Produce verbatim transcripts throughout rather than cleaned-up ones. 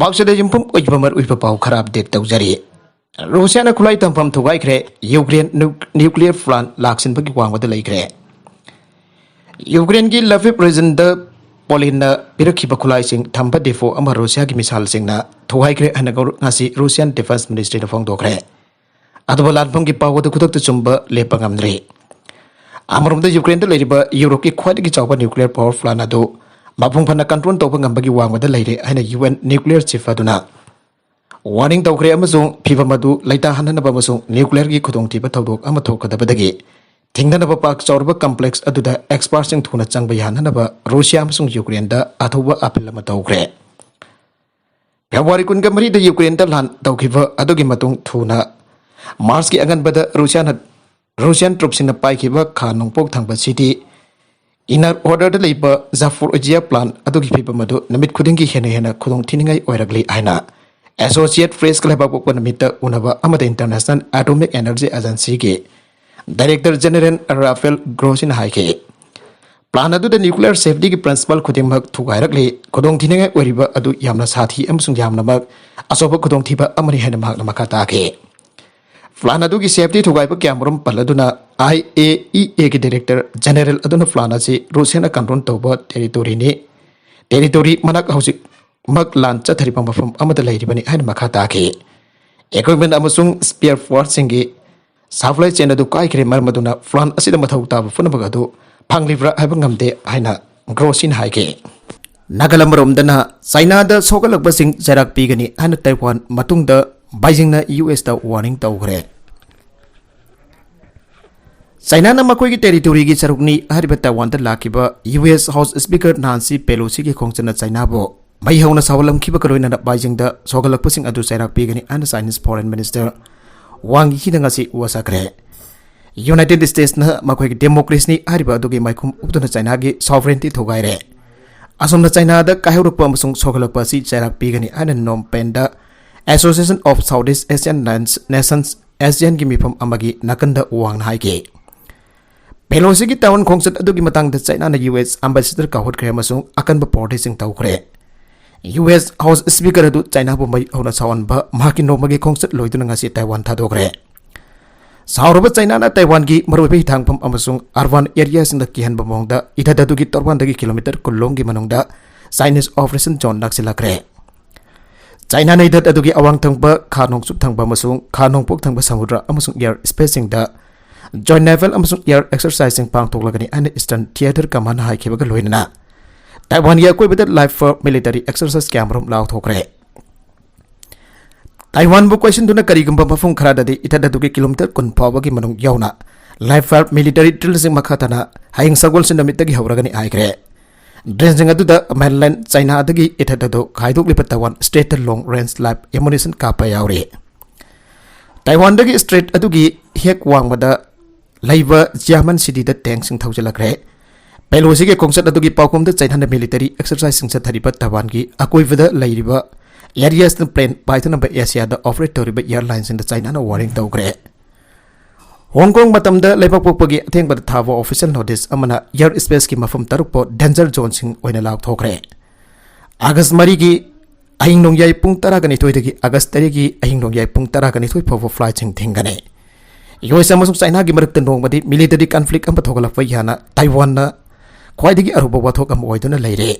ꯄꯥꯎꯁꯤꯗ ꯌꯨꯝꯐꯝ ꯑꯣꯏꯕ ꯃꯔꯨꯑꯣꯏꯕ ꯄꯥꯎ ꯈꯔ ꯑꯞꯗꯦꯠ ꯇꯧꯖꯔꯤ꯫ ꯔꯨꯁꯤꯌꯥꯅ ꯈꯨꯠꯂꯥꯏ ꯊꯝꯐꯝ ꯊꯨꯒꯥꯏꯈ꯭ꯔꯦ, ꯌꯨꯀ꯭ꯔꯦꯟ ꯅ꯭ꯌꯨ-, ꯅ꯭ꯌꯨꯀ꯭ꯂꯤꯌꯔ ꯄ꯭ꯂꯥꯟ ꯂꯥꯛꯁꯤꯟꯕꯒꯤ ꯋꯥꯡꯃꯗ ꯂꯩꯈ꯭ꯔꯦ꯫ ꯌꯨꯀ꯭ꯔꯦꯟꯒꯤ ꯂꯚꯤꯞ ꯔꯤꯖꯟꯗ ꯄꯣꯂꯤꯟꯅ ꯄꯤꯔꯛꯈꯤꯕ ꯈꯨꯠꯂꯥꯏꯁꯤꯡ ꯊꯝꯕ ꯗꯤꯄꯣ ꯑꯃ ꯔꯨꯁꯤꯌꯥꯒꯤ ꯃꯤꯁꯥꯏꯜꯁꯤꯡꯅ ꯊꯨꯒꯥꯏꯈ꯭ꯔꯦ ꯍꯥꯏꯅ ꯉꯁꯤ ꯔꯨꯁꯤꯌꯥꯟ ꯗꯤꯐꯦꯟꯁ ꯃꯤꯅꯤꯁꯇ꯭ꯔꯤꯅ ꯐꯣꯡꯗꯣꯛꯈ꯭ꯔꯦ꯫ ꯑꯗꯨꯕꯨ ꯂꯥꯟꯐꯝꯒꯤ ꯄꯥꯎ ꯑꯗꯨ ꯈꯨꯗꯛꯇ ꯆꯨꯝꯕ ꯂꯦꯞꯄ ꯉꯝꯗ꯭ꯔꯤ꯫ ꯑꯃꯔꯣꯝꯗ ꯌꯨꯀ꯭ꯔꯦꯟꯗ ꯂꯩꯔꯤꯕ ꯌꯨꯔꯣꯞꯀꯤ ꯈ꯭ꯋꯥꯏꯗꯒꯤ ꯆꯥꯎꯕ ꯅ꯭ꯌꯨꯀ꯭ꯂꯤꯌꯔ ꯄꯥꯋꯔ ꯄ꯭ꯂꯥꯟ ꯑꯗꯨ ꯃꯄꯨꯡ ꯐꯥꯅ ꯀꯟꯇ꯭ꯔꯣꯜ ꯇꯧꯕ ꯉꯝꯕꯒꯤ ꯋꯥꯡꯃꯗ ꯂꯩꯔꯦ ꯍꯥꯏꯅ ꯌꯨ ꯑꯦꯟ ꯅ꯭ꯌꯨꯀ꯭ꯂꯤꯌꯔ ꯆꯤꯐ ꯑꯗꯨꯅ ꯋꯥꯔꯅꯤꯡ ꯇꯧꯈ꯭ꯔꯦ ꯑꯃꯁꯨꯡ ꯐꯤꯚꯝ ꯑꯗꯨ ꯂꯩꯇꯥꯍꯟꯅꯅꯕ ꯑꯃꯁꯨꯡ ꯅ꯭ꯌꯨꯀ꯭ꯂꯤꯌꯔꯒꯤ ꯈꯨꯗꯣꯡꯊꯤꯕ ꯊꯧꯗꯣꯛ ꯑꯃ ꯊꯣꯛꯀꯗꯕꯗꯒꯤ ꯊꯤꯡꯊꯅꯕ ꯄꯥꯛ ꯆꯥꯎꯔꯕ ꯀꯝꯄ꯭ꯂꯦꯛꯁ ꯑꯗꯨꯗ ꯑꯦꯛꯁꯄꯥꯔꯠꯁꯤꯡ ꯊꯨꯅ ꯆꯪꯕ ꯌꯥꯍꯟꯅꯕ ꯔꯨꯁꯤꯌꯥ ꯑꯃꯁꯨꯡ ꯌꯨꯀ꯭ꯔꯦꯟꯗ ꯑꯊꯨꯕ ꯑꯄꯤꯜ ꯑꯃ ꯇꯧꯈ꯭ꯔꯦ꯫ ꯐꯦꯕ꯭ꯔꯨꯋꯥꯔꯤ ꯀꯨꯟꯒ ꯃꯔꯤꯗ ꯌꯨꯀ꯭ꯔꯦꯟꯗ ꯂꯥꯟ ꯇꯧꯈꯤꯕ ꯑꯗꯨꯒꯤ ꯃꯇꯨꯡ ꯊꯨꯅ ꯃꯥꯔꯆꯀꯤ ꯑꯉꯟꯕꯗ ꯔꯨꯁꯤꯌꯥꯅ, ꯔꯨꯁꯤꯌꯥꯟ ꯇ꯭ꯔꯨꯞꯁꯤꯡꯅ ꯄꯥꯏꯈꯤꯕ ꯈꯥ ꯅꯣꯡꯄꯣꯛ ꯊꯪꯕ ꯁꯤꯇꯤ ꯏꯅꯔ ꯑꯣꯔꯗꯔꯗ ꯂꯩꯕ ꯖꯥꯐꯣꯔꯣꯖꯤꯌꯥ ꯄ꯭ꯂꯥꯟ ꯑꯗꯨꯒꯤ ꯐꯤꯕꯝ ꯑꯗꯨ ꯅꯨꯃꯤꯠ ꯈꯨꯗꯤꯡꯒꯤ ꯍꯦꯟꯅ ꯍꯦꯟꯅ ꯈꯨꯗꯣꯡ ꯊꯤꯅꯤꯡꯉꯥꯏ ꯑꯣꯏꯔꯛꯂꯤ ꯍꯥꯏꯅ ꯑꯦꯁꯣꯁꯤꯌꯦꯠ ꯄ꯭ꯔꯦꯁꯀ ꯂꯩꯕꯥꯛꯄꯣꯛꯄ ꯅꯨꯃꯤꯠꯇ ꯎꯅꯕ ꯑꯃꯗ ꯏꯟꯇꯔꯅꯦꯁꯅꯦꯜ ꯑꯦꯇꯣꯃꯤꯛ ꯑꯦꯅꯔꯖꯤ ꯑꯦꯖꯦꯟꯁꯤꯒꯤ ꯗꯥꯏꯔꯦꯛꯇꯔ ꯖꯦꯅꯔꯦꯜ ꯔꯥꯐꯦꯜ ꯒ꯭ꯔꯣꯁꯤꯅ ꯍꯥꯏꯈꯤ꯫ ꯄ꯭ꯂꯥꯟ ꯑꯗꯨꯗ ꯅ꯭ꯌꯨꯀ꯭ꯂꯤꯌꯔ ꯁꯦꯐꯇꯤꯒꯤ ꯄ꯭ꯔꯤꯟꯁꯤꯄꯜ ꯈꯨꯗꯤꯡꯃꯛ ꯊꯨꯒꯥꯏꯔꯛꯂꯤ, ꯈꯨꯗꯣꯡꯊꯤꯅꯤꯡꯉꯥꯏ ꯑꯣꯏꯔꯤꯕ ꯑꯗꯨ ꯌꯥꯝꯅ ꯁꯥꯊꯤ ꯑꯃꯁꯨꯡ ꯌꯥꯝꯅꯃꯛ ꯑꯆꯧꯕ ꯈꯨꯗꯣꯡꯊꯤꯕ ꯑꯃꯅꯤ ꯍꯥꯏꯅ ꯃꯍꯥꯛꯅ ꯃꯈꯥ ꯇꯥꯈꯤ꯫ ꯄ꯭ꯂꯥꯟ ꯑꯗꯨꯒꯤ ꯁꯦꯐꯇꯤ ꯊꯨꯒꯥꯏꯕ ꯀꯌꯥꯃꯔꯨꯝ ꯄꯜꯂꯗꯨꯅ, ꯑꯥꯏ ꯑꯦ ꯏ ꯑꯦꯒꯤ ꯗꯥꯏꯔꯦꯛꯇꯔ ꯖꯦꯅꯔꯦꯜ ꯑꯗꯨꯅ ꯄ꯭ꯂꯥꯟ ꯑꯁꯤ ꯔꯨꯁꯤꯌꯥꯅ ꯀꯟꯇ꯭ꯔꯣꯜ ꯇꯧꯕ ꯇꯦꯔꯤꯇꯣꯔꯤꯅꯤ, ꯇꯦꯔꯤꯇꯣꯔꯤ ꯃꯅꯥꯛ ꯍꯧꯖꯤꯛꯃꯛ ꯂꯥꯟ ꯆꯠꯊꯔꯤꯕ ꯃꯐꯝ ꯑꯃꯗ ꯂꯩꯔꯤꯕꯅꯤ ꯍꯥꯏꯅ ꯃꯈꯥ ꯇꯥꯈꯤ꯫ ꯏꯀ꯭ꯋꯤꯞꯃꯦꯟ ꯑꯃꯁꯨꯡ ꯁ꯭ꯄꯤꯌꯔ ꯄꯥꯔꯠꯁꯤꯡꯒꯤ ꯁꯄ꯭ꯂꯥꯏ ꯆꯦꯟ ꯑꯗꯨ ꯀꯥꯏꯈ꯭ꯔꯦ, ꯃꯔꯝ ꯑꯗꯨꯅ ꯄ꯭ꯂꯥꯟ ꯑꯁꯤꯗ ꯃꯊꯧ ꯇꯥꯕ ꯄꯨꯝꯅꯃꯛ ꯑꯗꯨ ꯐꯪꯂꯤꯕ꯭ꯔꯥ ꯍꯥꯏꯕ ꯉꯝꯗꯦ ꯍꯥꯏꯅ ꯒ꯭ꯔꯣꯁꯤꯅ ꯍꯥꯏꯈꯤ꯫ ꯅꯥꯒꯥꯂꯦꯟ ꯑꯃꯔꯣꯝꯗꯅ ꯆꯥꯏꯅꯥꯗ ꯁꯣꯛꯍꯜꯂꯛꯄꯁꯤꯡ ꯆꯩꯔꯥꯛ ꯄꯤꯒꯅꯤ ꯍꯥꯏꯅ ꯇꯥꯏꯋꯥꯟ ꯃꯇꯨꯡꯗ ꯕꯩꯖꯤꯡꯅ ꯌꯨ ꯑꯦꯁꯇ ꯋꯥꯔꯅꯤꯡ ꯇꯧꯈ꯭ꯔꯦ꯫ ꯆꯥꯏꯅꯥꯅ ꯃꯈꯣꯏꯒꯤ ꯇꯦꯔꯤꯇꯣꯔꯤꯒꯤ ꯁꯔꯨꯛꯅꯤ ꯍꯥꯏꯔꯤꯕ ꯇꯥꯏꯋꯥꯟꯗ ꯂꯥꯛꯈꯤꯕ ꯌꯨ ꯑꯦꯁ ꯍꯥꯎꯁ ꯁ꯭ꯄꯤꯀꯔ ꯅꯥꯟꯁꯤ ꯄꯦꯂꯣꯁꯤꯒꯤ ꯈꯣꯡꯆꯠꯅ ꯆꯥꯏꯅꯥꯕꯨ ꯃꯩ ꯍꯧꯅ ꯁꯥꯎꯍꯜꯂꯝꯈꯤꯕꯒ ꯂꯣꯏꯅꯅ ꯕꯩꯖꯤꯡꯗ ꯁꯣꯛꯍꯜꯂꯛꯄꯁꯤꯡ ꯑꯗꯨ ꯆꯩꯔꯥꯛ ꯄꯤꯒꯅꯤ ꯍꯥꯏꯅ ꯆꯥꯏꯅꯤꯁ ꯐꯣꯔꯦꯟ ꯃꯤꯅꯤꯁꯇꯔ ꯋꯥꯡ ꯌꯤꯅ ꯉꯁꯤ ꯋꯥꯁꯛꯈ꯭ꯔꯦ꯫ ꯌꯨꯅꯥꯏꯇꯦꯗ ꯁ꯭ꯇꯦꯠꯁꯅ ꯃꯈꯣꯏꯒꯤ ꯗꯦꯃꯣꯀ꯭ꯔꯦꯁꯤꯅꯤ ꯍꯥꯏꯔꯤꯕ ꯑꯗꯨꯒꯤ ꯃꯥꯏꯈꯨꯝ ꯎꯞꯇꯨꯅ ꯆꯥꯏꯅꯥꯒꯤ ꯁꯣꯚꯔꯦꯟꯇꯤ ꯊꯨꯒꯥꯏꯔꯦ꯫ ꯑꯁꯣꯝꯅ ꯆꯥꯏꯅꯥꯗ ꯀꯥꯏꯍꯧꯔꯛꯄ ꯑꯃꯁꯨꯡ ꯁꯣꯛꯍꯜꯂꯛꯄ ꯑꯁꯤ ꯆꯩꯔꯥꯛ ꯄꯤꯒꯅꯤ ꯍꯥꯏꯅ ꯅꯣꯝ ꯄꯦꯟꯗ Association of Southeast Asian Nans-, Nations, ꯑꯦꯁꯤꯌꯥꯟꯒꯤ ꯃꯤꯐꯝ ꯑꯃꯒꯤ ꯅꯥꯀꯟꯗ ꯋꯥꯡꯅ ꯍꯥꯏꯈꯤ꯫ ꯄꯦꯂꯣꯁꯤꯒꯤ ꯇꯥꯏꯋꯥꯟ ꯈꯣꯡꯆꯠ ꯑꯗꯨꯒꯤ ꯃꯇꯥꯡꯗ ꯆꯥꯏꯅꯥꯅ ꯌꯨ ꯑꯦꯁ ꯑꯦꯝꯕꯦꯁꯦꯗꯔ ꯀꯥꯎꯍꯠꯈ꯭ꯔꯦ ꯑꯃꯁꯨꯡ ꯑꯀꯟꯕ ꯄꯥꯎꯔꯧꯁꯤꯡ ꯇꯧꯈ꯭ꯔꯦ꯫ ꯌꯨ ꯑꯦꯁ ꯍꯥꯎꯁ ꯁ꯭ꯄꯤꯀꯔ ꯑꯗꯨ ꯆꯥꯏꯅꯥꯕꯨ ꯃꯩ ꯍꯧꯅ ꯁꯥꯎꯍꯟꯕ ꯃꯍꯥꯛꯀꯤ ꯅꯣꯡꯃꯒꯤ ꯈꯣꯡꯆꯠ ꯂꯣꯏꯗꯨꯅ ꯉꯁꯤ ꯇꯥꯏꯋꯥꯟ ꯊꯥꯗꯣꯛꯈ꯭ꯔꯦ꯫ ꯁꯥꯎꯔꯕ ꯆꯥꯏꯅꯥꯅ ꯇꯥꯏꯋꯥꯟꯒꯤ ꯃꯔꯨꯑꯣꯏꯕ ꯍꯤꯊꯥꯡꯐꯝ ꯑꯃꯁꯨꯡ ꯑꯔꯕꯥꯟ ꯑꯦꯔꯤꯌꯥꯁꯤꯡꯗ ꯀꯤꯍꯟꯕ ꯃꯑꯣꯡꯗ ꯏꯊꯠ ꯑꯗꯨꯒꯤ ꯇꯣꯔꯕꯥꯟꯗꯒꯤ ꯀꯤꯂꯣꯃꯤꯇꯔ ꯀꯨꯟ ꯂꯣꯝꯒꯤ ꯃꯅꯨꯡꯗ ꯆꯥꯏꯅꯤꯁ ꯑꯣꯄꯔꯦꯁꯟ ꯖꯣꯟ ꯅꯛꯁꯤꯜꯂꯛꯈ꯭ꯔꯦ꯫ ꯆꯥꯏꯅꯥꯅ ꯏꯊꯠ ꯑꯗꯨꯒꯤ ꯑꯋꯥꯡ ꯊꯪꯕ, ꯈꯥ ꯅꯣꯡꯆꯨꯞ ꯊꯪꯕ ꯑꯃꯁꯨꯡ ꯈꯥ ꯅꯣꯡꯄꯣꯛ ꯊꯪꯕ ꯁꯃꯨꯗ꯭ꯔ ꯑꯃꯁꯨꯡ ꯑꯦꯌꯔ ꯁ꯭ꯄꯦꯁꯁꯤꯡꯗ ꯖꯣꯏꯟ ꯅꯦꯚꯦꯜ ꯑꯃꯁꯨꯡ ꯑꯦꯌꯔ ꯑꯦꯛꯁꯔꯁꯥꯏꯖꯁꯤꯡ ꯄꯥꯡꯊꯣꯛꯂꯒꯅꯤ ꯍꯥꯏꯅ ꯏꯁꯇꯔꯟ ꯊꯤꯌꯦꯇꯔ ꯀꯃꯥꯟꯅ ꯍꯥꯏꯈꯤꯕꯒ ꯂꯣꯏꯅꯅ ꯇꯥꯏꯋꯥꯟꯒꯤ ꯑꯀꯣꯏꯕꯗ ꯂꯥꯏꯐ ꯐꯣꯔ ꯃꯤꯂꯤꯇꯔꯤ ꯑꯦꯛꯁꯔꯁꯥꯏꯖ ꯀꯌꯥꯃꯔꯨꯝ ꯂꯥꯎꯊꯣꯛꯈ꯭ꯔꯦ꯫ ꯇꯥꯏꯋꯥꯟꯕꯨ ꯀꯣꯏꯁꯤꯟꯗꯨꯅ ꯀꯔꯤꯒꯨꯝꯕ ꯃꯐꯝ ꯈꯔꯗꯗꯤ ꯏꯊꯠ ꯑꯗꯨꯒꯤ ꯀꯤꯂꯣꯃꯤꯇꯔ ꯀꯨꯟ ꯐꯥꯎꯕꯒꯤ ꯃꯅꯨꯡ ꯌꯧꯅ ꯂꯥꯏꯐ ꯐꯥꯏꯔ ꯃꯤꯂꯤꯇꯔꯤ ꯗ꯭ꯔꯤꯜꯁꯤꯡ ꯃꯈꯥ ꯇꯥꯅ ꯍꯌꯦꯡ ꯁꯒꯣꯜꯁꯦꯟ ꯅꯨꯃꯤꯠꯇꯒꯤ ꯍꯧꯔꯒꯅꯤ ꯍꯥꯏꯈ꯭ꯔꯦ꯫ ꯗ꯭ꯔꯤꯜꯁꯤꯡ ꯑꯗꯨꯗ ꯃꯦꯟꯂꯦꯟ ꯆꯥꯏꯅꯥꯗꯒꯤ ꯏꯊꯠ ꯑꯗꯨ ꯈꯥꯏꯗꯣꯛꯂꯤꯕ ꯇꯥꯏꯋꯥꯟ ꯁ꯭ꯇ꯭ꯔꯦꯠꯇ ꯂꯣꯡ ꯔꯦꯟꯖ ꯂꯥꯏꯐ ꯑꯦꯃꯨꯅꯤꯁꯟ ꯀꯥꯞꯄ ꯌꯥꯎꯔꯤ꯫ ꯇꯥꯏꯋꯥꯟꯗꯒꯤ ꯁ꯭ꯇ꯭ꯔꯦꯠ ꯑꯗꯨꯒꯤ ꯍꯦꯛ ꯋꯥꯡꯃꯗ ꯂꯩꯕ ꯖꯤꯌꯥꯃꯟ ꯁꯤꯇꯤꯗ ꯇꯦꯡꯁꯤꯡ ꯊꯧꯖꯤꯜꯂꯛꯈ꯭ꯔꯦ꯫ ꯄꯦꯂꯣꯁꯤꯒꯤ ꯈꯣꯡꯆꯠ ꯑꯗꯨꯒꯤ ꯄꯥꯎꯈꯨꯝꯗ ꯆꯩꯊꯥꯅ ꯃꯤꯂꯤꯇꯔꯤ ꯑꯦꯛꯁꯔꯁꯥꯏꯖꯁꯤꯡ ꯆꯠꯊꯔꯤꯕ ꯇꯥꯏꯋꯥꯟꯒꯤ ꯑꯀꯣꯏꯕꯗ ꯂꯩꯔꯤꯕ ꯑꯦꯔꯤꯌꯥꯁꯇ ꯄ꯭ꯂꯦꯟ ꯄꯥꯏꯗꯅꯕ ꯑꯦꯁꯤꯌꯥꯗ ꯑꯣꯄꯔꯦꯠ ꯇꯧꯔꯤꯕ ꯑꯦꯌꯔꯂꯥꯏꯟꯁꯤꯡꯗ ꯆꯥꯏꯅꯥꯅ ꯋꯥꯔꯅꯤꯡ ꯇꯧꯈ꯭ꯔꯦ꯫ ꯍꯣꯡꯀꯣꯡ ꯃꯇꯝꯗ ꯂꯩꯕꯥꯛ ꯄꯣꯛꯄꯒꯤ ꯑꯊꯦꯡꯕꯗ ꯊꯥꯕ ꯑꯣꯐꯤꯁꯤꯌꯦꯜ ꯅꯣꯇꯤꯁ ꯑꯃꯅ ꯑꯦꯌꯔ ꯁ꯭ꯄꯦꯁꯀꯤ ꯃꯐꯝ ꯇꯔꯨꯛꯄꯨ ꯗꯦꯟꯖꯔ ꯖꯣꯟꯁꯤꯡ ꯑꯣꯏꯅ ꯂꯥꯎꯊꯣꯛꯈ꯭ꯔꯦ꯫ ꯑꯥꯒꯁ ꯃꯔꯤꯒꯤ ꯑꯍꯤꯡ ꯅꯣꯡꯌꯥꯏ ꯄꯨꯡ ꯇꯔꯥꯒ ꯅꯤꯊꯣꯏꯗꯒꯤ ꯑꯥꯒꯁ ꯇꯔꯦꯠꯀꯤ ꯑꯍꯤꯡ ꯅꯣꯡꯌꯥꯏ ꯄꯨꯡ ꯇꯔꯥꯒ ꯅꯤꯊꯣꯏ ꯐꯥꯎꯕ ꯐ꯭ꯂꯥꯏꯠꯁꯤꯡ ꯊꯤꯡꯒꯅꯤ꯫ ꯌꯨ ꯑꯦꯁ ꯑꯃꯁꯨꯡ ꯆꯥꯏꯅꯥꯒꯤ ꯃꯔꯛꯇ ꯅꯣꯡꯃꯗꯤ ꯃꯤꯂꯤꯇꯔꯤ ꯀꯟꯐ꯭ꯂꯤꯛ ꯑꯃ ꯊꯣꯛꯍꯜꯂꯛꯄ ꯌꯥꯅ ꯇꯥꯏꯋꯥꯟꯅ ꯈ꯭ꯋꯥꯏꯗꯒꯤ ꯑꯔꯨꯕ ꯋꯥꯊꯣꯛ ꯑꯃ ꯑꯣꯏꯗꯨꯅ ꯂꯩꯔꯦ꯫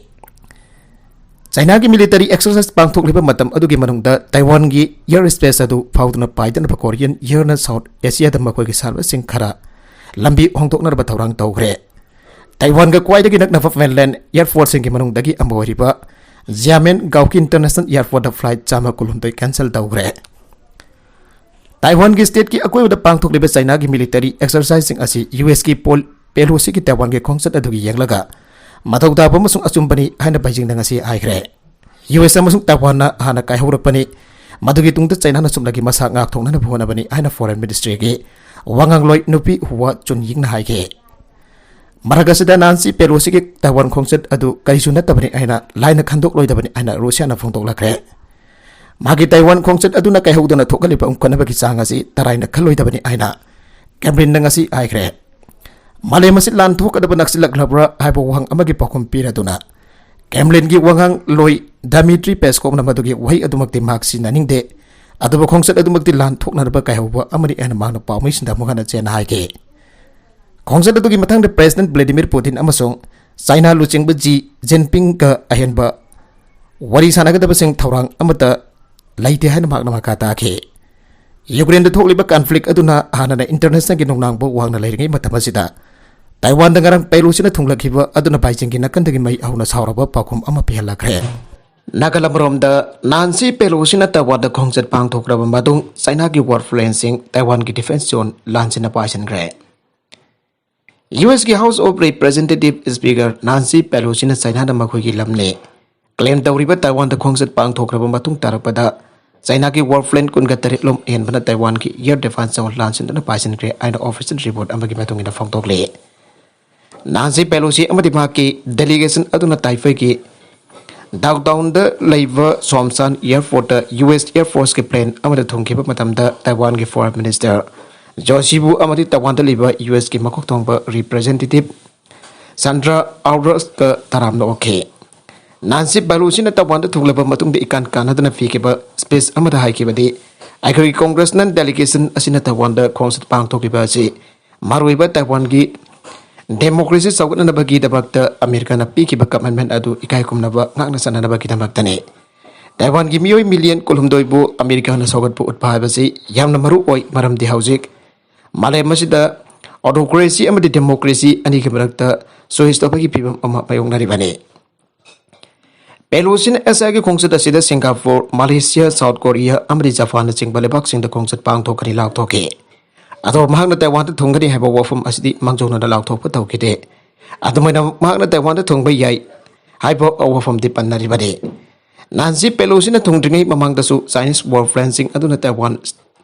ꯆꯥꯏꯅꯥꯒꯤ ꯃꯤꯂꯤꯇꯔꯤ ꯑꯦꯛꯁꯔꯁꯥꯏꯖ ꯄꯥꯡꯊꯣꯛꯂꯤꯕ ꯃꯇꯝ ꯑꯗꯨꯒꯤ ꯃꯅꯨꯡꯗ ꯇꯥꯏꯋꯥꯟꯒꯤ ꯑꯦꯌꯔ ꯁ꯭ꯄꯦꯁ ꯑꯗꯨ ꯐꯥꯎꯗꯨꯅ ꯄꯥꯏꯗꯅꯕ ꯀꯣꯔꯤꯌꯟ ꯑꯦꯌꯔꯅ ꯁꯥꯎꯠ ꯑꯦꯁꯤꯌꯥꯗ ꯃꯈꯣꯏꯒꯤ ꯁꯥꯟꯅꯕꯁꯤꯡ ꯈꯔ ꯂꯝꯕꯤ ꯍꯣꯡꯗꯣꯛꯅꯅꯕ ꯊꯧꯔꯥꯡ ꯇꯧꯈ꯭ꯔꯦ꯫ ꯇꯥꯏꯋꯥꯟꯒ ꯈ꯭ꯋꯥꯏꯗꯒꯤ ꯅꯛꯅꯕ ꯃꯦꯟꯂꯦꯟ ꯑꯦꯌꯔꯄꯣꯔꯠꯁꯤꯡꯒꯤ ꯃꯅꯨꯡꯗꯒꯤ ꯑꯃ ꯑꯣꯏꯔꯤꯕ ꯖꯤꯌꯥꯃꯦꯟ ꯒꯥꯎꯀꯤ ꯏꯟꯇꯔꯅꯦꯁꯅꯦꯜ ꯑꯦꯌꯔꯄꯣꯔꯠꯇ ꯐ꯭ꯂꯥꯏꯠ ꯆꯥꯝꯃ ꯀꯨꯟꯍꯨꯝꯗꯣꯏ ꯀꯦꯟꯁꯦꯜ ꯇꯧꯈ꯭ꯔꯦ꯫ ꯇꯥꯏꯋꯥꯟꯒꯤ ꯁ꯭ꯇꯦꯠꯀꯤ ꯑꯀꯣꯏꯕꯗ ꯄꯥꯡꯊꯣꯛꯂꯤꯕ ꯆꯥꯏꯅꯥꯒꯤ ꯃꯤꯂꯤꯇꯔꯤ ꯑꯦꯛꯁꯔꯁꯥꯏꯖꯁꯤꯡ ꯑꯁꯤ ꯌꯨ ꯑꯦꯁꯀꯤ ꯄꯣꯜ ꯄꯦꯂꯣꯁꯤꯒꯤ ꯇꯥꯏꯋꯥꯟꯒꯤ ꯈꯣꯡꯆꯠ ꯑꯗꯨꯒꯤ ꯌꯦꯡꯂꯒ ꯃꯊꯧ ꯇꯥꯕ ꯑꯃꯁꯨꯡ ꯑꯆꯨꯝꯕꯅꯤ ꯍꯥꯏꯅ ꯕꯩꯖꯤꯡꯅ ꯉꯁꯤ ꯍꯥꯏꯈ꯭ꯔꯦ꯫ ꯌꯨ ꯑꯦꯁ ꯑꯃꯁꯨꯡ ꯇꯥꯏꯋꯥꯟꯅ ꯍꯥꯟꯅ ꯀꯥꯏꯍꯧꯔꯛꯄꯅꯤ, ꯃꯗꯨꯒꯤ ꯇꯨꯡꯗ ꯆꯥꯏꯅꯥꯅ ꯆꯨꯝꯅꯒꯤ ꯃꯁꯥ ꯉꯥꯛꯊꯣꯛꯅꯅꯕ ꯍꯣꯠꯅꯕꯅꯤ ꯍꯥꯏꯅ ꯐꯣꯔꯦꯟ ꯃꯤꯅꯤꯁꯇ꯭ꯔꯤꯒꯤ ꯋꯥꯉꯥꯡꯂꯣꯏ ꯅꯨꯄꯤ ꯍꯨꯋꯥ ꯆꯨꯟꯌꯤꯡꯅ ꯍꯥꯏꯈꯤ꯫ ꯃꯔꯛ ꯑꯁꯤꯗ ꯅꯥꯟꯁꯤ ꯄꯦꯂꯣꯁꯤꯒꯤ ꯇꯥꯏꯋꯥꯟ ꯈꯣꯡꯆꯠ ꯑꯗꯨ ꯀꯔꯤꯁꯨ ꯅꯠꯇꯕꯅꯤ ꯍꯥꯏꯅ ꯂꯥꯏꯅ ꯈꯟꯗꯣꯛꯂꯣꯏꯗꯕꯅꯤ ꯍꯥꯏꯅ ꯔꯨꯁꯤꯌꯥꯅ ꯐꯣꯡꯗꯣꯛꯂꯛꯈ꯭ꯔꯦ꯫ ꯃꯥꯒꯤ ꯇꯥꯏꯋꯥꯟ ꯈꯣꯡꯆꯠ ꯑꯗꯨꯅ ꯀꯥꯏꯍꯧꯗꯅ ꯊꯣꯛꯍꯜꯂꯤꯕ ꯎꯪꯈꯠꯅꯕꯒꯤ ꯆꯥꯡ ꯑꯁꯤ ꯇꯔꯥꯏꯅ ꯈꯜꯂꯣꯏꯗꯕꯅꯤ ꯍꯥꯏꯅ ꯀꯦꯝꯕ꯭ꯔꯤꯟꯅ ꯉꯁꯤ ꯍꯥꯏꯈ꯭ꯔꯦ꯫ ꯃꯥꯂꯦꯝ ꯑꯁꯤ ꯂꯥꯟ ꯊꯣꯛꯀꯗꯕ ꯅꯛꯁꯤꯜꯂꯛꯂꯕ꯭ꯔꯥ ꯍꯥꯏꯕ ꯋꯥꯍꯪ ꯑꯃꯒꯤ ꯄꯥꯎꯈꯨꯝ ꯄꯤꯔꯗꯨꯅ ꯀ꯭ꯔꯦꯝꯂꯤꯟꯒꯤ ꯋꯥꯉꯥꯡꯂꯣꯏ ꯗꯃꯤꯇ꯭ꯔꯤ ꯄꯦꯁꯀꯣꯞꯅ ꯃꯗꯨꯒꯤ ꯋꯥꯍꯩ ꯑꯗꯨꯃꯛꯇꯤ ꯃꯍꯥꯛ ꯁꯤꯖꯤꯟꯅꯅꯤꯡꯗꯦ꯫ ꯑꯗꯨꯕꯨ ꯈꯣꯡꯆꯠ ꯑꯗꯨꯃꯛꯇꯤ ꯂꯥꯟ ꯊꯣꯛꯅꯅꯕ ꯀꯥꯏꯍꯧꯕ ꯑꯃꯅꯤ ꯍꯥꯏꯅ ꯃꯍꯥꯛꯅ ꯄꯥꯎꯃꯤꯁꯤꯡꯗ ꯑꯃꯨꯛ ꯍꯟꯅ ꯆꯦꯟꯅ ꯍꯥꯏꯈꯤ꯫ ꯈꯣꯡꯆꯠ ꯑꯗꯨꯒꯤ ꯃꯊꯪꯗ ꯄ꯭ꯔꯦꯁꯤꯗꯦꯟꯠ ꯚ꯭ꯂꯦꯗꯤꯃꯤꯔ ꯄꯨꯇꯤꯟ ꯑꯃꯁꯨꯡ ꯆꯥꯏꯅꯥ ꯂꯨꯆꯤꯡꯕ ꯖꯤ ꯖꯤꯟꯄꯤꯡꯒ ꯑꯍꯦꯟꯕ ꯋꯥꯔꯤ ꯁꯥꯟꯅꯒꯗꯕꯁꯤꯡ ꯊꯧꯔꯥꯡ ꯑꯃꯠꯇ ꯂꯩꯇꯦ ꯍꯥꯏꯅ ꯃꯍꯥꯛꯅ ꯃꯈꯥ ꯇꯥꯈꯤ꯫ ꯌꯨꯀ꯭ꯔꯦꯟꯗ ꯊꯣꯛꯂꯤꯕ ꯀꯟꯐ꯭ꯂꯤꯛ ꯑꯗꯨꯅ ꯍꯥꯟꯅꯅ ꯏꯟꯇꯔꯅꯦꯁꯅꯦꯜꯒꯤ ꯅꯨꯡꯅꯥꯡꯕ ꯋꯥꯡꯅ ꯂꯩꯔꯤꯉꯩ ꯃꯇꯝ ꯑꯁꯤꯗ, ꯇꯥꯏꯋꯥꯟꯗ ꯉꯔꯥꯡ ꯄꯦꯂꯣꯁꯤꯅ ꯊꯨꯡꯂꯈꯤꯕ ꯑꯗꯨꯅ ꯕꯥꯏꯖꯤꯡꯒꯤ ꯅꯥꯀꯟꯗꯒꯤ ꯃꯩ ꯍꯧꯅ ꯁꯥꯎꯔꯕ ꯄꯥꯎꯈꯨꯝ ꯑꯃ ꯄꯤꯍꯜꯂꯛꯈ꯭ꯔꯦ꯫ ꯅꯥꯒꯥꯂꯝꯔꯣꯝꯗ ꯅꯥꯟꯁꯤ ꯄꯦꯂꯣꯁꯤꯅ ꯇꯥꯏꯋꯥꯟꯗ ꯈꯣꯡꯆꯠ ꯄꯥꯡꯊꯣꯛꯈ꯭ꯔꯕ ꯃꯇꯨꯡ ꯆꯥꯏꯅꯥꯒꯤ ꯋꯥꯔ ꯄ꯭ꯂꯦꯟꯁꯤꯡ ꯇꯥꯏꯋꯥꯟꯒꯤ ꯗꯤꯐꯦꯟꯁ ꯖꯣꯟ ꯂꯥꯟꯁꯤꯟꯅ ꯄꯥꯏꯁꯤꯟꯈ꯭ꯔꯦ꯫ ꯌꯨ ꯑꯦꯁꯀꯤ House of Representative Speaker Nancy ꯄꯦꯂꯣꯁꯤꯅ ꯆꯥꯏꯅꯥꯗ ꯃꯈꯣꯏꯒꯤ ꯂꯝꯅꯦ ꯀ꯭ꯂꯦꯝ ꯇꯧꯔꯤꯕ ꯇꯥꯏꯋꯥꯟꯗ ꯈꯣꯡꯆꯠ ꯄꯥꯡꯊꯣꯛꯈ꯭ꯔꯕ ꯃꯇꯨꯡ ꯇꯥꯔꯛꯄꯗ, ꯆꯥꯏꯅꯥꯒꯤ ꯋꯥꯔ ꯄ꯭ꯂꯦꯟ ꯀꯨꯟꯒ ꯇꯔꯦꯠ ꯂꯣꯝ ꯑꯍꯦꯟꯕꯅ ꯇꯥꯏꯋꯥꯟꯒꯤ ꯑꯦꯌꯔ ꯗꯤꯐꯦꯟꯁ ꯖꯣꯟ ꯂꯥꯟꯁꯤꯟꯗꯨꯅ ꯄꯥꯏꯁꯤꯟꯈ꯭ꯔꯦ ꯍꯥꯏꯅ ꯑꯣꯐꯤꯁꯤꯌꯦꯜ ꯔꯤꯄꯣꯔꯠ ꯑꯃꯒꯤ ꯃꯇꯨꯡ ꯏꯟꯅ ꯐꯣꯡꯗꯣꯛꯂꯤ꯫ ꯅꯥꯟꯁꯤ ꯄꯦꯂꯣꯁꯤ ꯑꯃꯗꯤ ꯃꯍꯥꯛꯀꯤ ꯗꯦꯂꯤꯒꯦꯁꯟ ꯑꯗꯨꯅ ꯇꯥꯏꯐꯩꯒꯤ ꯗꯥꯎꯟꯇꯥꯎꯟꯗ ꯂꯩꯕ ꯁꯣꯝꯁꯥꯟ ꯑꯦꯌꯔꯄꯣꯔꯠꯇ ꯌꯨ ꯑꯦꯁ ꯑꯦꯌꯔ ꯐꯣꯔꯁꯀꯤ ꯄ꯭ꯂꯦꯟ ꯑꯃꯗ ꯊꯨꯡꯈꯤꯕ ꯃꯇꯝꯗ, ꯇꯥꯏꯋꯥꯟꯒꯤ ꯐꯣꯔꯦꯟ ꯃꯤꯅꯤꯁꯇꯔ ꯖꯣꯁꯤꯕꯨ ꯑꯃꯗꯤ ꯇꯥꯏꯋꯥꯟꯗ ꯂꯩꯕ ꯌꯨ ꯑꯦꯁꯀꯤ ꯃꯀꯣꯛ ꯊꯣꯡꯕ ꯔꯤꯄ꯭ꯔꯦꯖꯦꯟꯇꯦꯇꯤꯚ ꯁꯥꯟꯗ꯭ꯔꯥ ꯑꯥꯎꯔꯁꯀ ꯇꯔꯥꯝꯅ ꯑꯣꯛꯈꯤ꯫ ꯅꯥꯟꯁꯤ ꯄꯦꯂꯣꯁꯤꯅ ꯇꯥꯏꯋꯥꯟꯗ ꯊꯨꯡꯂꯕ ꯃꯇꯨꯡꯗ ꯏꯀꯥꯟ ꯀꯥꯟꯅꯗꯅ ꯄꯤꯈꯤꯕ ꯁ꯭ꯄꯤꯆ ꯑꯃꯗ ꯍꯥꯏꯈꯤꯕꯗꯤ, "ꯑꯩꯈꯣꯏꯒꯤ ꯀꯣꯡꯒ꯭ꯔꯦꯁ ꯅꯟ ꯗꯦꯂꯤꯒꯦꯁꯟ ꯑꯁꯤꯅ ꯇꯥꯏꯋꯥꯟꯗ ꯈꯣꯡꯆꯠ ꯄꯥꯡꯊꯣꯛꯈꯤꯕ ꯑꯁꯤ ꯃꯔꯨꯑꯣꯏꯕ ꯇꯥꯏꯋꯥꯟꯒꯤ ꯗꯦꯃꯣꯀ꯭ꯔꯦꯁꯤ ꯆꯥꯎꯈꯠꯅꯅꯕꯒꯤꯗꯃꯛꯇ ꯑꯃꯦꯔꯤꯀꯥꯅ ꯄꯤꯈꯤꯕ ꯀꯃꯤꯠꯃꯦꯟ ꯑꯗꯨ ꯏꯀꯥꯏ ꯈꯨꯝꯅꯕ ꯉꯥꯛꯅ ꯆꯠꯅꯅꯕꯒꯤꯗꯃꯛꯇꯅꯤ꯫ ꯇꯥꯏꯋꯥꯟꯒꯤ ꯃꯤꯑꯣꯏ ꯃꯤꯂꯤꯌꯟ ꯀꯨꯟꯍꯨꯝꯗꯣꯏꯕꯨ ꯑꯃꯦꯔꯤꯀꯥꯅ ꯁꯧꯒꯠꯄ ꯎꯠꯄ ꯍꯥꯏꯕꯁꯤ ꯌꯥꯝꯅ ꯃꯔꯨ ꯑꯣꯏ, ꯃꯔꯝꯗꯤ ꯍꯧꯖꯤꯛ ꯃꯥꯂꯦꯝ ꯑꯁꯤꯗ ꯑꯣꯇꯣꯀ꯭ꯔꯦꯁꯤ ꯑꯃꯗꯤ ꯗꯦꯃꯣꯀ꯭ꯔꯦꯁꯤ ꯑꯅꯤꯒꯤ ꯃꯔꯛꯇ ꯆꯣꯏꯁ ꯇꯧꯕꯒꯤ ꯐꯤꯕꯝ ꯑꯃ ꯃꯥꯌꯣꯛꯅꯔꯤꯕꯅꯤ"꯫ ꯄꯦꯂꯣꯁꯤꯅ ꯑꯦꯁꯤꯌꯥꯒꯤ ꯈꯣꯡꯆꯠ ꯑꯁꯤꯗ ꯁꯤꯡꯒꯥꯄꯨꯔ, ꯃꯂꯦꯁꯤꯌꯥ, ꯁꯥꯎꯠ ꯀꯣꯔꯤꯌꯥ ꯑꯃꯗꯤ ꯖꯄꯥꯟꯅꯆꯤꯡꯕ ꯂꯩꯕꯥꯛꯁꯤꯡꯗ ꯈꯣꯡꯆꯠ ꯄꯥꯡꯊꯣꯛꯀꯅꯤ ꯂꯥꯎꯊꯣꯛꯈꯤ꯫ ꯑꯗꯣ ꯃꯍꯥꯛꯅ ꯇꯥꯏꯋꯥꯟꯗ ꯊꯨꯡꯒꯅꯤ ꯍꯥꯏꯕ ꯋꯥꯐꯝ ꯑꯁꯤꯗꯤ ꯃꯥꯡꯖꯧꯅꯅ ꯂꯥꯎꯊꯣꯛꯄ ꯇꯧꯈꯤꯗꯦ꯫ ꯑꯗꯨꯃꯥꯏꯅ ꯃꯍꯥꯛꯅ ꯇꯥꯏꯋꯥꯟꯗ ꯊꯨꯡꯕ ꯌꯥꯏ ꯍꯥꯏꯕ ꯋꯥꯐꯝꯗꯤ ꯄꯟꯅꯔꯤꯕꯅꯤ꯫ ꯅꯥꯟꯁꯤ ꯄꯦꯂꯣꯁꯤꯅ ꯊꯨꯡꯗ꯭ꯔꯤꯉꯩ ꯃꯃꯥꯡꯗꯁꯨ ꯆꯥꯏꯅꯤꯁ ꯋꯥꯔ ꯄ꯭ꯂꯦꯟꯁꯤꯡ ꯑꯗꯨꯅ ꯇꯥꯏꯋꯥꯟ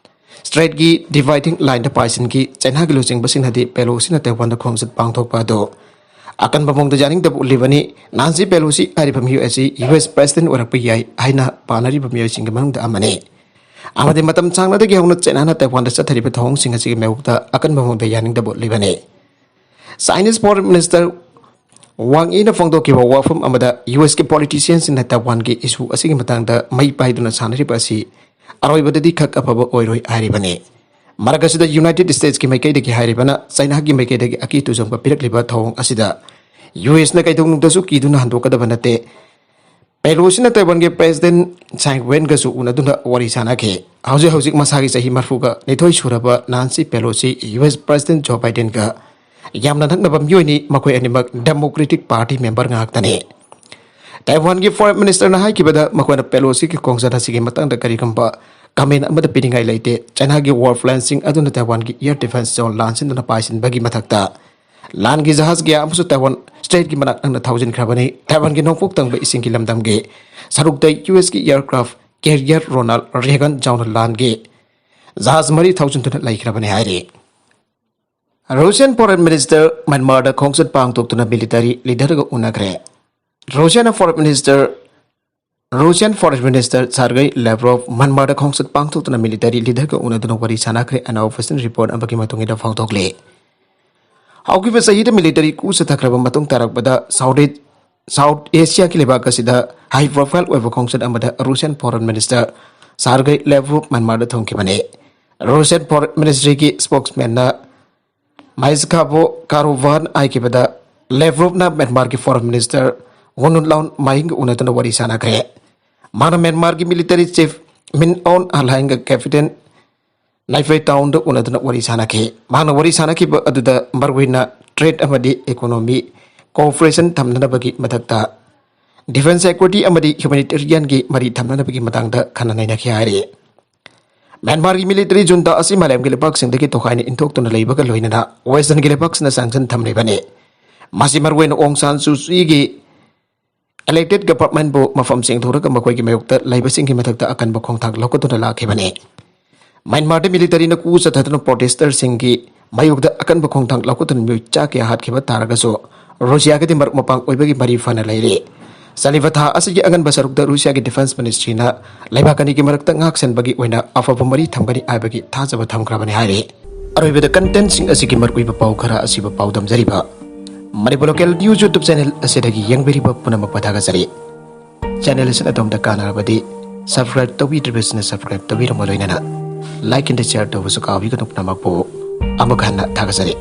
ꯁ꯭ꯇ꯭ꯔꯦꯠꯀꯤ ꯗꯤꯚꯥꯏꯗꯤꯡ ꯂꯥꯏꯟꯗ ꯄꯥꯏꯁꯤꯟꯈꯤ꯫ ꯆꯥꯏꯅꯥꯒꯤ ꯂꯨꯆꯤꯡꯕꯁꯤꯡꯅꯗꯤ ꯄꯦꯂꯣꯁꯤꯅ ꯇꯥꯏꯋꯥꯟꯗ ꯈꯣꯡꯆꯠ ꯄꯥꯡꯊꯣꯛꯄ ꯑꯗꯨ ꯑꯀꯟꯕ ꯃꯑꯣꯡꯗ ꯌꯥꯅꯤꯡꯗꯕ ꯎꯠꯂꯤꯕꯅꯤ꯫ ꯅꯥꯟꯁꯤ ꯄꯦꯂꯣꯁꯤ ꯍꯥꯏꯔꯤꯕ ꯃꯤꯑꯣꯏ ꯑꯁꯤ ꯌꯨ ꯑꯦꯁ ꯄ꯭ꯔꯦꯁꯤꯗꯦꯟꯠ ꯑꯣꯏꯔꯛꯄ ꯌꯥꯏ ꯍꯥꯏꯅ ꯄꯥꯅꯔꯤꯕ ꯃꯤꯑꯣꯏꯁꯤꯡꯒꯤ ꯃꯅꯨꯡꯗ ꯑꯃꯅꯤ꯫ ꯑꯃꯗꯤ ꯃꯇꯝ ꯁꯥꯡꯅꯗꯒꯤ ꯍꯧꯅ ꯆꯥꯏꯅꯥꯅ ꯇꯥꯏꯋꯥꯟꯗ ꯆꯠꯊꯔꯤꯕ ꯊꯧꯑꯣꯡꯁꯤꯡ ꯑꯁꯤꯒꯤ ꯃꯥꯌꯣꯛꯇ ꯑꯀꯟꯕ ꯃꯑꯣꯡꯗ ꯌꯥꯅꯤꯡꯗꯕ ꯎꯠꯂꯤꯕꯅꯤ꯫ ꯆꯥꯏꯅꯤꯁ ꯐꯣꯔꯦꯟ ꯃꯤꯅꯤꯁꯇꯔ ꯋꯥꯡ ꯏꯅ ꯐꯣꯡꯗꯣꯛꯈꯤꯕ ꯋꯥꯐꯝ ꯑꯃꯗ ꯌꯨ ꯑꯦꯁꯀꯤ ꯄꯣꯂꯤꯇꯤꯁꯤꯌꯟꯁꯤꯡꯅ ꯇꯥꯏꯋꯥꯟꯒꯤ ꯏꯁꯨ ꯑꯁꯤꯒꯤ ꯃꯇꯥꯡꯗ ꯃꯩ ꯄꯥꯏꯗꯨꯅ ꯁꯥꯟꯅꯔꯤꯕ ꯑꯁꯤ ꯑꯔꯣꯏꯕꯗꯗꯤ ꯈꯛ ꯑꯐꯕ ꯑꯣꯏꯔꯣꯏ ꯍꯥꯏꯔꯤꯕꯅꯤ꯫ ꯃꯔꯛ ꯑꯁꯤꯗ ꯌꯨꯅꯥꯏꯇꯦꯗ ꯁ꯭ꯇꯦꯠꯁꯀꯤ ꯃꯥꯏꯀꯩꯗꯒꯤ ꯍꯥꯏꯔꯤꯕꯅ ꯆꯥꯏꯅꯥꯒꯤ ꯃꯥꯏꯀꯩꯗꯒꯤ ꯑꯀꯤ ꯇꯨꯖꯣꯡꯕ ꯄꯤꯔꯛꯂꯤꯕ ꯊꯧꯑꯣꯡ ꯑꯁꯤꯗ ꯌꯨ ꯑꯦꯁꯅ ꯀꯩꯗꯧꯅꯨꯡꯗꯁꯨ ꯀꯤꯗꯨꯅ ꯍꯟꯗꯣꯛꯀꯗꯕ ꯅꯠꯇꯦ꯫ ꯄꯦꯂꯣꯁꯤꯅ ꯇꯥꯏꯋꯥꯟꯒꯤ ꯄ꯭ꯔꯦꯁꯤꯗꯦꯟꯠ ꯁꯥꯏ ꯋꯦꯟꯒꯁꯨ ꯎꯅꯗꯨꯅ ꯋꯥꯔꯤ ꯁꯥꯟꯅꯈꯤ꯫ ꯍꯧꯖꯤꯛ ꯍꯧꯖꯤꯛ ꯃꯁꯥꯒꯤ ꯆꯍꯤ ꯃꯔꯤꯐꯨꯒ ꯅꯤꯊꯣꯏ ꯁꯨꯔꯕ ꯅꯥꯟꯁꯤ ꯄꯦꯂꯣꯁꯤ ꯌꯨ ꯑꯦꯁ ꯄ꯭ꯔꯦꯁꯤꯗꯦꯟꯠ ꯖꯣ ꯕꯥꯏꯗꯦꯟꯒ ꯌꯥꯝꯅ ꯅꯛꯅꯕ ꯃꯤꯑꯣꯏꯅꯤ꯫ ꯃꯈꯣꯏ ꯑꯅꯤꯃꯛ ꯗꯦꯃꯣꯀ꯭ꯔꯦꯇꯤꯛ ꯄꯥꯔꯇꯤ ꯃꯦꯝꯕꯔ ꯉꯥꯛꯇꯅꯤ꯫ ꯇꯥꯏꯋꯥꯟꯒꯤ ꯐꯣꯔꯦꯟ ꯃꯤꯅꯤꯁꯇꯔꯅ ꯍꯥꯏꯈꯤꯕꯗ ꯃꯈꯣꯏꯅ ꯄꯦꯂꯣꯁꯤꯒꯤ ꯈꯣꯡꯆꯠ ꯑꯁꯤꯒꯤ ꯃꯇꯥꯡꯗ ꯀꯔꯤꯒꯨꯝꯕ ꯀꯃꯦꯟ ꯑꯃꯠꯇ ꯄꯤꯅꯤꯡꯉꯥꯏ ꯂꯩꯇꯦ꯫ ꯆꯥꯏꯅꯥꯒꯤ ꯋꯥꯔ ꯄ꯭ꯂꯦꯟꯁꯤꯡ ꯑꯗꯨꯅ ꯇꯥꯏꯋꯥꯟꯒꯤ ꯏꯌꯔ ꯗꯤꯐꯦꯟꯁ ꯖꯣꯟ ꯂꯥꯟꯁꯤꯟꯗꯨꯅ ꯄꯥꯏꯁꯤꯟꯕꯒꯤ ꯃꯊꯛꯇ ꯂꯥꯟꯒꯤ ꯖꯍꯥꯖ ꯀꯌꯥ ꯑꯃꯁꯨ ꯇꯥꯏꯋꯥꯟ ꯁ꯭ꯇ꯭ꯔꯦꯠꯀꯤ ꯃꯅꯥꯛ ꯅꯛꯅ ꯊꯧꯖꯤꯟꯈ꯭ꯔꯕꯅꯤ꯫ ꯇꯥꯏꯋꯥꯟꯒꯤ ꯅꯣꯡꯄꯣꯛ ꯊꯪꯕ ꯏꯁꯤꯡꯒꯤ ꯂꯝꯗꯝꯒꯤ ꯁꯔꯨꯛꯇ ꯌꯨ ꯑꯦꯁꯀꯤ ꯏꯌꯔꯀ꯭ꯔꯥꯐ ꯀꯦꯔꯤꯌꯔ ꯔꯣꯅꯥꯜꯗ ꯔꯦꯒꯟ ꯖꯥꯎꯅ ꯂꯥꯟꯒꯤ ꯖꯍꯥꯖ ꯃꯔꯤ ꯊꯧꯖꯤꯟꯗꯨꯅ ꯂꯩꯈ꯭ꯔꯕꯅꯤ ꯍꯥꯏꯔꯤ꯫ ꯔꯨꯁꯤꯌꯥꯟ ꯐꯣꯔꯦꯟ ꯃꯤꯅꯤꯁꯇꯔ ꯃ꯭ꯌꯥꯟꯃꯥꯔꯗ ꯈꯣꯡꯆꯠ ꯄꯥꯡꯊꯣꯛꯇꯨꯅ ꯃꯤꯂꯤꯇꯔꯤ ꯂꯤꯗꯔꯒ ꯎꯅꯈ꯭ꯔꯦ꯫ Russian foreign minister Russian foreign minister Sergey ꯂꯦꯕ꯭ꯔꯣꯚ ꯃ꯭ꯌꯥꯟꯃꯥꯔꯗ ꯈꯣꯡꯆꯠ ꯄꯥꯡꯊꯣꯛꯇꯨꯅ ꯃꯤꯂꯤꯇꯔꯤ ꯂꯤꯗꯔꯒ ꯎꯅꯗꯨꯅ ꯋꯥꯔꯤ ꯁꯥꯟꯅꯈ꯭ꯔꯦ꯫ ꯑꯅ ꯑꯣꯐꯤꯁꯤꯌꯦꯜ ꯔꯤꯄꯣꯔꯠ ꯑꯃꯒꯤ ꯃꯇꯨꯡ ꯏꯟꯅ ꯐꯣꯡꯗꯣꯛꯂꯤ꯫ ꯍꯧꯈꯤꯕ ꯆꯍꯤꯗ ꯃꯤꯂꯤꯇꯔꯤ ꯀꯨ ꯆꯠꯊꯈ꯭ꯔꯕ ꯃꯇꯨꯡ ꯇꯥꯔꯛꯄꯗ ꯁꯥꯎꯠ ꯏꯁ-, ꯁꯥꯎꯠ ꯑꯦꯁꯤꯌꯥꯒꯤ ꯂꯩꯕꯥꯛ ꯑꯁꯤꯗ ꯍꯥꯏ ꯄ꯭ꯔꯣꯐꯥꯏꯜ ꯑꯣꯏꯕ ꯈꯣꯡꯆꯠ ꯑꯃꯗ ꯔꯨꯁꯤꯌꯥꯟ ꯐꯣꯔꯦꯟ ꯃꯤꯅꯤꯁꯇꯔ ꯁꯥꯔꯒꯩ ꯂꯦꯕ꯭ꯔꯣꯚ ꯃ꯭ꯌꯥꯟꯃꯥꯔꯗ ꯊꯨꯡꯈꯤꯕꯅꯤ꯫ ꯔꯨꯁꯤꯌꯥꯟ ꯐꯣꯔꯦꯟ ꯃꯤꯅꯤꯁꯇ꯭ꯔꯤꯒꯤ ꯁ꯭ꯄꯣꯛꯁꯃꯦꯟꯅ ꯃꯥꯏꯁꯀꯥꯕꯣ ꯀꯥꯔꯣꯚꯥꯟ ꯍꯥꯏꯈꯤꯕꯗ ꯂꯦꯕ꯭ꯔꯣꯚꯅ ꯃ꯭ꯌꯥꯟꯃꯥꯔꯒꯤ ꯐꯣꯔꯦꯟ ꯃꯤꯅꯤꯁꯇꯔ ꯋꯨꯟ ꯂꯥꯎꯟ ꯃꯥꯏꯡꯒ ꯎꯅꯗꯨꯅ ꯋꯥꯔꯤ ꯁꯥꯟꯅꯈ꯭ꯔꯦ꯫ ꯃꯥꯅ ꯃ꯭ꯌꯥꯟꯃꯥꯔꯒꯤ ꯃꯤꯂꯤꯇꯔꯤ ꯆꯤꯐ ꯃꯤꯟ ꯑꯣꯟ ꯑꯂꯥꯏꯟꯒ ꯀꯦꯄꯤꯇꯦꯜ ꯅꯥꯏꯐꯩ ꯇꯥꯎꯟꯗ ꯎꯅꯗꯨꯅ ꯋꯥꯔꯤ ꯁꯥꯟꯅꯈꯤ꯫ ꯃꯍꯥꯛꯅ ꯋꯥꯔꯤ ꯁꯥꯟꯅꯈꯤꯕ ꯑꯗꯨꯗ ꯃꯔꯨꯑꯣꯏꯅ ꯇ꯭ꯔꯦꯗ ꯑꯃꯗꯤ ꯏꯀꯣꯅꯣꯃꯤ ꯀꯣꯑꯣꯄꯔꯦꯁꯟ ꯊꯝꯅꯅꯕꯒꯤ ꯃꯊꯛꯇ ꯗꯤꯐꯦꯟꯁ ꯁꯦꯀ꯭ꯌꯨꯔꯤꯇꯤ ꯑꯃꯗꯤ ꯍ꯭ꯌꯨꯃꯦꯅꯤꯇꯦꯔꯤꯌꯟꯒꯤ ꯃꯔꯤ ꯊꯝꯅꯅꯕꯒꯤ ꯃꯇꯥꯡꯗ ꯈꯟꯅ ꯅꯩꯅꯈꯤ ꯍꯥꯏꯔꯤ꯫ ꯃ꯭ꯌꯥꯟꯃꯥꯔꯒꯤ ꯃꯤꯂꯤꯇꯔꯤ ꯖꯨꯟꯇꯥ ꯑꯁꯤ ꯃꯥꯂꯦꯝꯒꯤ ꯂꯩꯕꯥꯛꯁꯤꯡꯗꯒꯤ ꯇꯣꯈꯥꯏꯅ ꯏꯟꯊꯣꯛꯇꯨꯅ ꯂꯩꯕꯒ ꯂꯣꯏꯅꯅ ꯋꯦꯁꯇꯔꯟꯒꯤ ꯂꯩꯕꯥꯛꯁꯤꯡꯅ ꯁꯦꯡꯁꯟ ꯊꯝꯂꯤꯕꯅꯤ꯫ ꯃꯁꯤ ꯃꯔꯨꯑꯣꯏꯅ ꯑꯣꯡ ꯁꯥꯟ ꯁꯨ ꯆꯤꯒꯤ ꯏꯂꯦꯛꯇꯦꯗ ꯒꯚꯔꯟꯃꯦꯟꯠꯕꯨ ꯃꯐꯝ ꯁꯦꯡꯗꯣꯛꯂꯒ ꯃꯈꯣꯏꯒꯤ ꯃꯥꯌꯣꯛꯇ ꯂꯩꯕꯁꯤꯡꯒꯤ ꯃꯊꯛꯇ ꯑꯀꯟꯕ ꯈꯣꯡꯊꯥꯡ ꯂꯧꯈꯠꯇꯨꯅ ꯂꯥꯛꯈꯤꯕꯅꯤ꯫ ꯃ꯭ꯌꯥꯟꯃꯥꯔꯗ ꯃꯤꯂꯤꯇꯔꯤꯅ ꯀꯨ ꯆꯠꯊꯗꯨꯅ ꯄ꯭ꯔꯣꯇꯦꯁꯇꯔꯁꯤꯡꯒꯤ ꯃꯥꯌꯣꯛꯇ ꯑꯀꯟꯕ ꯈꯣꯡꯊꯥꯡ ꯂꯧꯈꯠꯇꯨꯅ ꯃꯤꯑꯣꯏ ꯆꯥ ꯀꯌꯥ ꯍꯥꯠꯈꯤꯕ ꯇꯥꯔꯒꯁꯨ, ꯔꯨꯁꯤꯌꯥꯒꯗꯤ ꯃꯔꯨꯞ ꯃꯄꯥꯡ ꯑꯣꯏꯕꯒꯤ ꯃꯔꯤ ꯐꯅ ꯂꯩꯔꯤ꯫ ꯆꯠꯂꯤꯕ ꯊꯥ ꯑꯁꯤꯒꯤ ꯑꯉꯟꯕ ꯁꯔꯨꯛꯇ ꯔꯨꯁꯤꯌꯥꯒꯤ ꯗꯤꯐꯦꯟꯁ ꯃꯤꯅꯤꯁꯇ꯭ꯔꯤꯅ ꯂꯩꯕꯥꯛ ꯑꯅꯤꯒꯤ ꯃꯔꯛꯇ ꯉꯥꯛꯁꯦꯟꯕꯒꯤ ꯑꯣꯏꯅ ꯑꯐꯕ ꯃꯔꯤ ꯊꯝꯒꯅꯤ ꯍꯥꯏꯕꯒꯤ ꯊꯥꯖꯕ ꯊꯝꯈ꯭ꯔꯕꯅꯤ ꯍꯥꯏꯔꯤ꯫ ꯑꯔꯣꯏꯕꯗ ꯀꯟꯇꯦꯟꯠꯁꯤꯡ ꯑꯁꯤꯒꯤ ꯃꯔꯨꯑꯣꯏꯕ ꯄꯥꯎ ꯈꯔ ꯑꯁꯤꯕꯨ ꯄꯥꯎꯗꯝꯖꯔꯤꯕ꯫ ꯃꯅꯤꯄꯨꯔ ꯂꯣꯀꯦꯜ ꯅ꯭ꯌꯨꯁ ꯌꯨꯇ꯭ꯌꯨꯕ ꯆꯦꯅꯦꯜ ꯑꯁꯤꯗꯒꯤ ꯌꯦꯡꯕꯤꯔꯤꯕ ꯄꯨꯝꯅꯃꯛꯄꯨ ꯊꯥꯒꯠꯆꯔꯤ꯫ ꯆꯦꯅꯦꯜ ꯑꯁꯤꯅ ꯑꯗꯣꯝꯗ ꯀꯥꯟꯅꯔꯕꯗꯤ subscribe ꯇꯧꯕꯤꯗ꯭ꯔꯤꯕꯁꯤꯡꯅ subscribe ꯇꯧꯕꯤꯔꯝꯕ ꯂꯣꯏꯅꯅ like and share ꯇꯧꯕꯁꯨ ꯀꯥꯎꯕꯤꯒꯅꯨ꯫ ꯄꯨꯝꯅꯃꯛꯄꯨ ꯑꯃꯨꯛ ꯍꯟꯅ ꯊꯥꯒꯠꯆꯔꯤ꯫